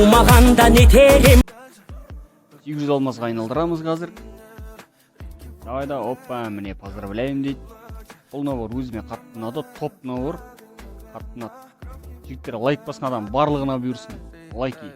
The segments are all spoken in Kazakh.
Тумағанда нетер ем. 800 алмазға айналдырамыз қазір. Давай да, опа, міне, «Поздравляем» дейді. Бұл набор өзіме қатты ұнады, топ набор, қатты ұнады. Жігіттер, лайк басқан адам барлығына бұйырсын лайки.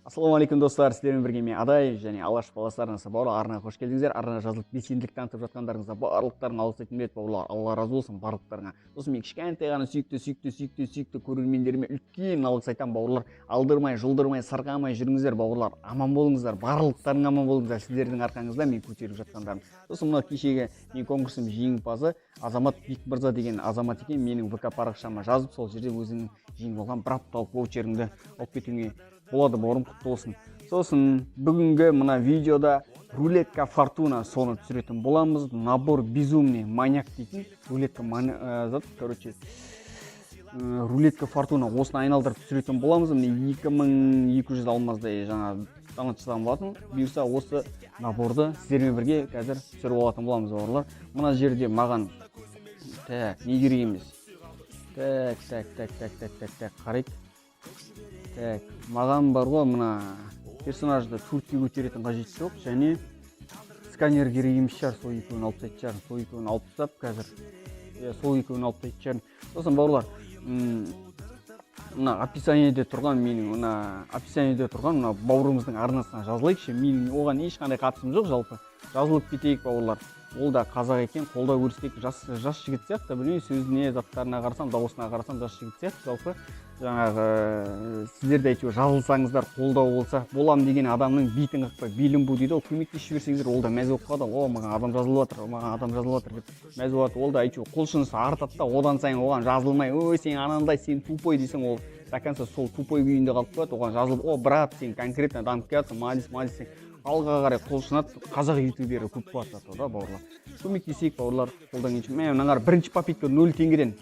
Ассалаумағалейкум, достар! Сіздермен бірге мен, Адай, және Алаш баласы арнасы. Бауырлар, арнаға қош келдіңіздер! Арнаға жазылып, белсенділік танытып жатқандарыңызға барлықтарыңа алғыс айтқым келеді. Бауырлар, Алла разы болсын барлықтарыңа. Сосын мен кішкентай ғана сүйікті, сүйікті, сүйікті, сүйікті көрермендеріме үлкен алғыс айтамын. Бауырлар, алдырмай, жұлдырмай, сырғамай жүріңіздер. Бауырлар, аман болыңыздар, барлықтарың аман болыңыздар. Сіздердің арқаңызда мен көтеріп жатқандарым. Сосын мына кешегі мен конкурсым жеңімпазы Азамат Бекмырза деген азамат екен. Менің ВК парақшама жазып, сол жерде өзіңнің жеңіп алған бір апталық ваучеріңді алып кетуіңе болады. Бауырым, құтты болсын! Сосын бүгінгі мына видеода рулетка фортуна, соны түсіретін боламыз. Набор безумный маньяк дейтін рулетка зат, короче, рулетка фортуна, осыны айналдырып түсіретін боламыз. Міне, 2200 алмаздай жаңа донат жасаған болатын. Бұйырса, осы наборды сіздермен бірге қазір түсіріп алатын боламыз. Бауырлар, мына жерде маған, так, не керек емес. Так, так, так, так, так, так, так, қарайық. Так, маған бар ғой, мына персонажды 4-ке көтеретін қажеті жоқ және сканер керек емес шығар. Сол екеуін алып тастайтын шығармын. Сол екеуін алып тастап қазір, иә, сол екеуін алып тастайтын шығармын. Сосын, бауырлар, мына описаниеде тұрған, менің мына описаниеде тұрған мына бауырымыздың арнасына жазылайықшы. Менің оған ешқандай қатысым жоқ, жалпы жазылып кетейік, бауырлар. Ол да қазақ екен, қолдау көрсетейік. Жас, жас жігіт сияқты, білмеймін, сөзіне, заттарына қарасам, дауысына қарасам, жас жігіт сияқты. Жалпы жаңағы сіздер де әйтеуір жазылсаңыздар, қолдау болса, болам деген адамның бетін қақпай белін бу дейді ғой. Көмектесіп жіберсеңіздер, ол да мәз болып қалады. «О, маған адам жазылып жатыр, маған адам жазылып жатыр», – деп мәз болады. Ол да әйтеуір құлшынысы артады да, одан сайын оған жазылмай, «Ой, сен анандай, сен тупой» десең, ол до конца сол тупой күйінде қалып қояды. Оған жазылып, «О, брат, сен конкретно дамып келатсың, молодец, молодец» десең, алға қарай құлшынады. Қазақ ютубері көп болады зато да. Бауырлар, көмектесейік, бауырлар, қолдан келгенше. Мә, мына қара, бірінші попытка 0 теңгеден,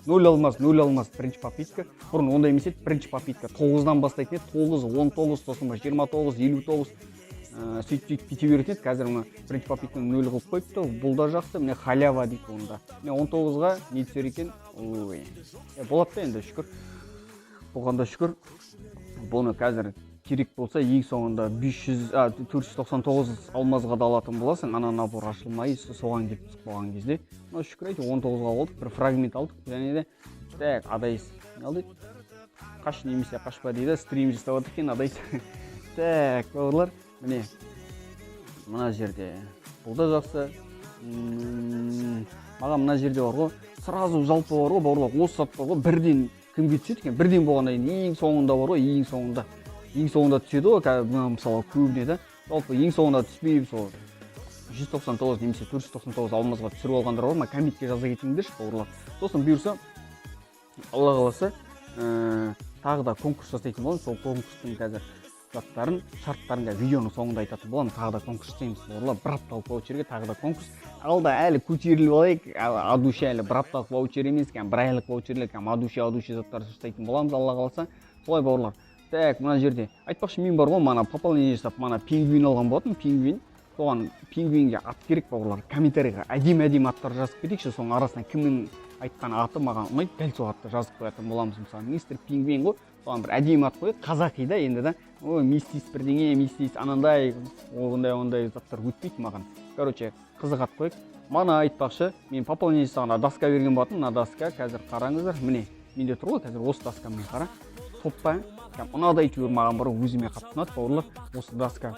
0 алмаз, 0 алмаз бірінші попытка. Бұрын ондай емес еді. Бірінші попытка 9-дан бастайтын еді: 9, 19, сосын ба 29, 59, сөйтіп, сөйтіп кете беретін еді. Қазір мына бірінші попытканы 0 қылып қойыпты. Бұл да жақсы. Міне, халява дейді. Онда міне, 19-ға не түсер екен? Ой, болады да енді, шүкір, бұған да шүкір. Бұны қазір керек болса, ең соңында 500, а, 499 алмазға да алатын боласың. Ана набор ашылмай, соған келіп түсіп қалған кезде. Мына, шүкір, әйтеуір 19-ға алдық, бір фрагмент алдық. Және де, так, Адайс не ал дейді? «Қаш немесе қашпа» дейді. Стрим жасап жатыр екен Адайс. Так, бауырлар, міне, мына жерде бұл да жақсы. Маған мына жерде бар ғой, сразу жалпы бар ғой, бауырлар, осы зат бар ғой, бірден кімге түседі екен? Бірден болғаннан кейін ең соңында бар ғой, ең соңында, ең соңында түседі ғой. Қазір мына, мысалы, көбіне да жалпы ең соңында түспей, сол 199 немесе 499 алмазға түсіріп алғандар бар ма? Комментке жаза кетіңдерші, бауырлар. Сосын бұйырса, Алла қаласа, тағы да конкурс жасайтын боламын. Сол конкурстың қазір заттарын, шарттарын қазір видеоның соңында айтатын боламын. Тағы да конкурс жасаймыз, бауырлар, бір апталық ваучерге тағы да конкурс. Алда әлі көтеріліп алайық от души. Әлі бір апталық ваучер емес, кәдімгі бір айлық ваучерлер, кәдімгі от души, от души заттар жасайтын боламыз, Алла қаласа. Солай, бауырлар. Так, мына жерде, айтпақшы, мен бар ғой, мана пополнение жасап, мана пингвин алған болатынмын. Пингвин, соған, пингвинге ат керек. Бауырлар, комментарийға әдемі, әдемі аттар жазып кетейікші. Соның арасынан кімнің айтқан аты маған ұнайды, дәл сол атты жазып қоятын боламыз. Мысалы, мистер Пингвин ғой, соған бір әдемі ат қояйық, қазақи да енді да. Ой, мистис бірдеңе, мистис анандай, ондай, ондай заттар өтпейді маған. Короче, қызық ат қояйық. Мана, айтпақшы, мен пополнение жасағанда доска берген болатын. Мына доска қазір, қараңыздар, міне, менде тұр ғой қазір осы доска. Міне, қара, топ па? Прям ұнады әйтеуір маған бар ғой, өзіме қатты ұнады, бауырлар, осы доска.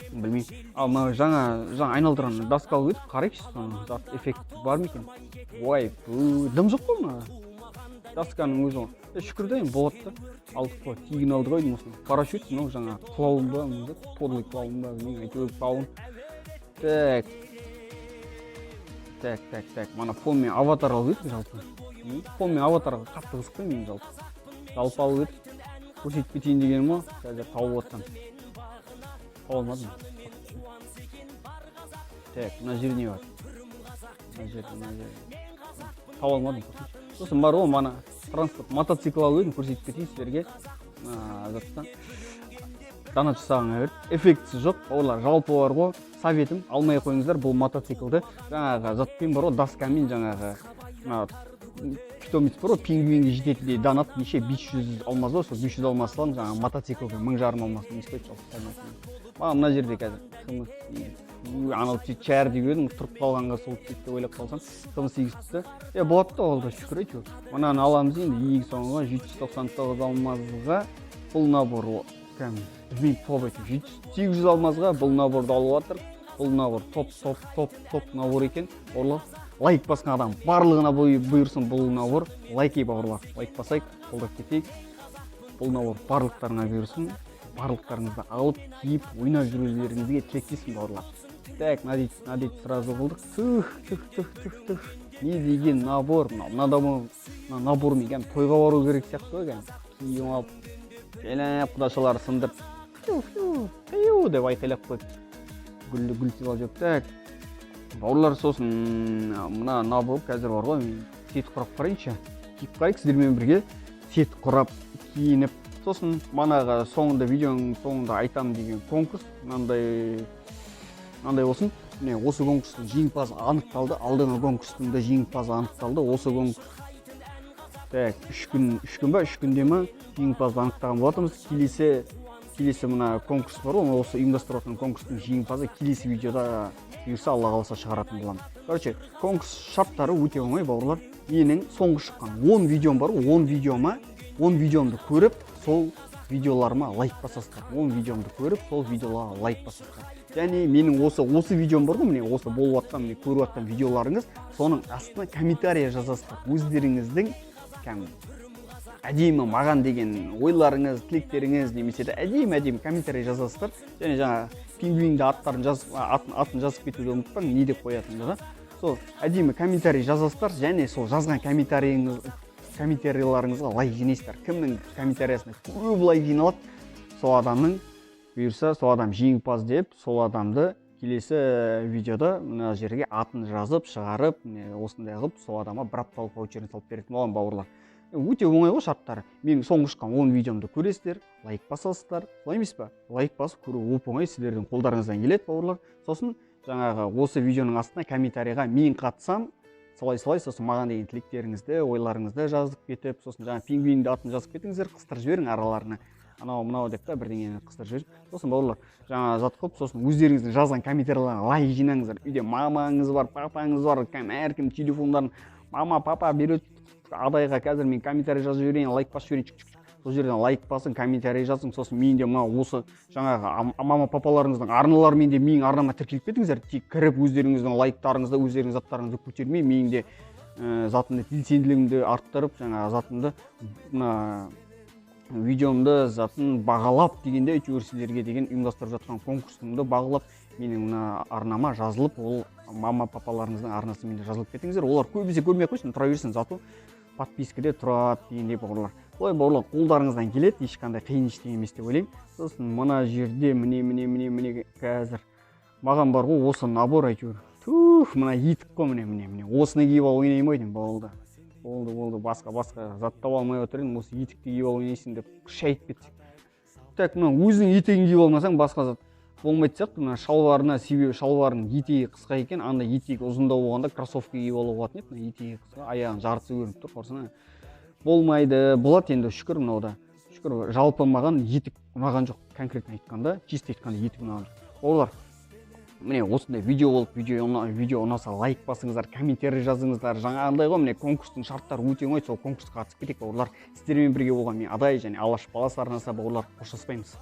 Білмеймін, ал мына жаңа, жаңа айналдырған доска алып едік, қарайықшы, соның зат эффект бар ма екен? Ой, дым жоқ қой мына досканың өзі ғой. Шүкір да, енді болады да, алдық қой, тегін алдық ғой деймін. Осыны, парашют, мынау жаңағы клоун ба, подлый клоун ба, білмеймін, әйтеуір клоун. Так, так, так, так, мана фонмен аватар алып едік. Жалпы фонмен аватарға қатты қызықпаймын мен. Жалпы алып едік, көрсетіп кетейін дегенім ғой. Қазір тауып жатсам, таба алмадым. Так, мына жерде не бар? Мына жерде, мына жерде таба алмадым. Сосын бар ғой, мана транспорт, мотоцикл алып едім, көрсетіп кетейін сіздерге. Мына заттан донат жасағанға берді, эффектісі жоқ. Бауырлар, жалпы бар ғой, советім, алмай ақ қойыңыздар бұл мотоциклді. Жаңағы затпен бар ғой, доскамен, жаңағы мына Питомец бар ғой, пингвинге жететіндей донат неше, 500 алмаз ба? Сол 500 алмаз саламын. Жаңағы мотоциклге 1500 алмаз не стоит жалпы. Маған мына жерде қазір ХМ, анау түседі шығар деп едім, тұрып қалғанға сол түседі деп ойлап қалсам, ХМ 8 түсті. Е, болады да, ол да, шүкір, әйтеуір. Мынаны аламыз енді ең соңғы 799 алмазға бұл набор. Кәдімгі, білмеймін, топ әйтеуір. 700, 800 алмазға бұл наборды алып жатыр. Бұл набор топ, топ, топ, топ набор екен, бауырлар. Лайк басқан адам барлығына бұйырсын бұл набор. Лайк, ей, бауырлар, лайк басайық, қолдап кетейік. Бұл набор барлықтарыңа бұйырсын, барлықтарыңызды алып, киіп, ойнап жүрулеріңізге тілектеспін, бауырлар. Так, надеть, надеть сразу қылдық. Түх, түх, түх, түх, түх, не деген набор мынау! Мына набормен кәдімгі тойға бару керек сияқты ғой. Кәдімгі киім алып, жайлап құдашалары сындырып, фью, фью, фью деп айқайлап қойып, гүлді гүл сыйлап жүріп. Так, бауырлар, сосын мына набор қазір бар ғой, мен сет құрап қарайыншы, киіп қарайық сіздермен бірге, сет құрап киініп. Сосын манағы соңында, видеоның соңында айтамын деген конкурс мынандай, мынандай болсын. Міне, осы конкурстың жеңімпазы анықталды. Алдыңғы конкурстың да жеңімпазы анықталды. Осы конкурс, так, 3 күн, 3 күн ба, 3 күнде ма, жеңімпазды анықтаған болатынбыз. Келесі мына конкурс бар ғой, осы ұйымдастырып жатқан конкурстың жеңімпазы келесі видеода бұйырса, Алла қаласа, шығаратын боламын. Короче, конкурс шарттары өте оңай, бауырлар. Менің соңғы шыққан 10 видеом бар ғой, 10 видеома, 10 видеомды көріп, сол видеоларыма лайк басасыздар. 10 видеомды көріп, сол видеоларға лайк басасыздар. Және менің осы видеом бар ғой, міне, осы болып жатқан, міне, көріп жатқан видеоларыңыз, соның астына комментарий жазасыздар. Өздеріңіздің кәдімгі әдемі маған деген ойларыңыз, тілектеріңіз немесе де әдемі, әдемі комментарий жазасыздар. Және жаңа пингвинді аттарын жазып, атын жазып кетуді ұмытпаң, не деп қоятынымды да. Сол әдемі комментарий жазасыздар және сол жазған комментарийларыңызға лайк жинайсыздар. Кімнің комментариясына көп лайк жиналады, сол адамның бұйырса, сол адам жеңімпаз деп, сол адамды келесі видеода мына жерге атын жазып шығарып, міне, осындай қылып, сол адамға бір апталық ваучерін салып беретін боламын, бауырлар. Өте оңай ғой шарттары. Менің соңғы шыққан 10 видеомды көресіздер, лайк басасыздар, солай емес па? Лайк басып көру оп оңай, сіздердің қолдарыңыздан келеді, бауырлар. Сосын жаңағы осы видеоның астына комментарийға «Мен қатысам», солай, солай, сосын маған деген тілектеріңізді, ойларыңызды жазып кетіп, сосын жаңағы пингвинді атын жазып кетіңіздер, қыстырып жіберің араларына, анау мынау деп та бірдеңені қыстырып жіберіп. Сосын, бауырлар, жаңа зат қылып, сосын өздеріңіздің жазған комментарийларға лайк жинаңыздар. Үйде мамаңыз бар, папаңыз бар, кәдімгі әркім телефондарын «Мама, папа, берет Адайға, қазір мен комментарий жазып жіберейін, лайк басып жіберейін», чик, чик, чик. Сол жерден лайк басың, комментарий жазың. Сосын мен де мына осы жаңағы мама, папаларыңыздың арналарымен де менің арнама тіркеліп кетіңіздер. Тек кіріп, өздеріңіздің лайктарыңызды, өздеріңіздің заттарыңызды көтермей, менің де затымды, белсенділігімді арттырып, жаңағы затымды, мына видеомды, затын бағалап дегенде, әйтеуір сіздерге деген ұйымдастырып жатқан конкурсымды бағалап, менің мына арнама жазылып, ол мама, папаларыңыздың арнасымен де жазылып кетіңіздер. Олар көбінесе көрмей ақ қойсын, тұра берсін, зато подпискаде тұрады дегендей, бауырлар. Солай, бауырлар, қолдарыңыздан келеді, ешқандай қиын ештеңе емес деп ойлаймын. Сосын мына жерде, міне, міне, міне, міне, қазір маған бар ғой осы набор, әйтеуір, тух, мына етік қой, міне, міне, міне, осыны киіп алып ойнаймын ғой деймін. Болды, болды, болды, басқа зат таба алмай отыр едім, осы етікті киіп алып ойнайсың деп шайып кетсек. Так, мына өзің етегін киіп алмасаң, басқа зат болмайтын сияқты мына шалбарына. Себебі шалбарының етегі қысқа екен. Андай етегі ұзындау болғанда, кроссовка киіп алуға болатын еді. Мына етегі қысқа, аяғының жартысы көрініп тұр, қарасana, болмайды. Болады енді, шүкір, мынау да шүкір. Жалпы маған етік ұнаған жоқ, конкретно айтқанда, чисто айтқанда, етік ұнаған жоқ. Олар, міне, осындай видео болып, видео ұнаса, лайк басыңыздар, комментарий жазыңыздар. Жаңағындай ғой, міне, конкурстың шарттары өте оңай, сол конкурсқа қатысып кетейік, бауырлар. Сіздермен бірге болған мен, Адай, және Алаш баласы арнасы. Бауырлар, қоштаспаймыз.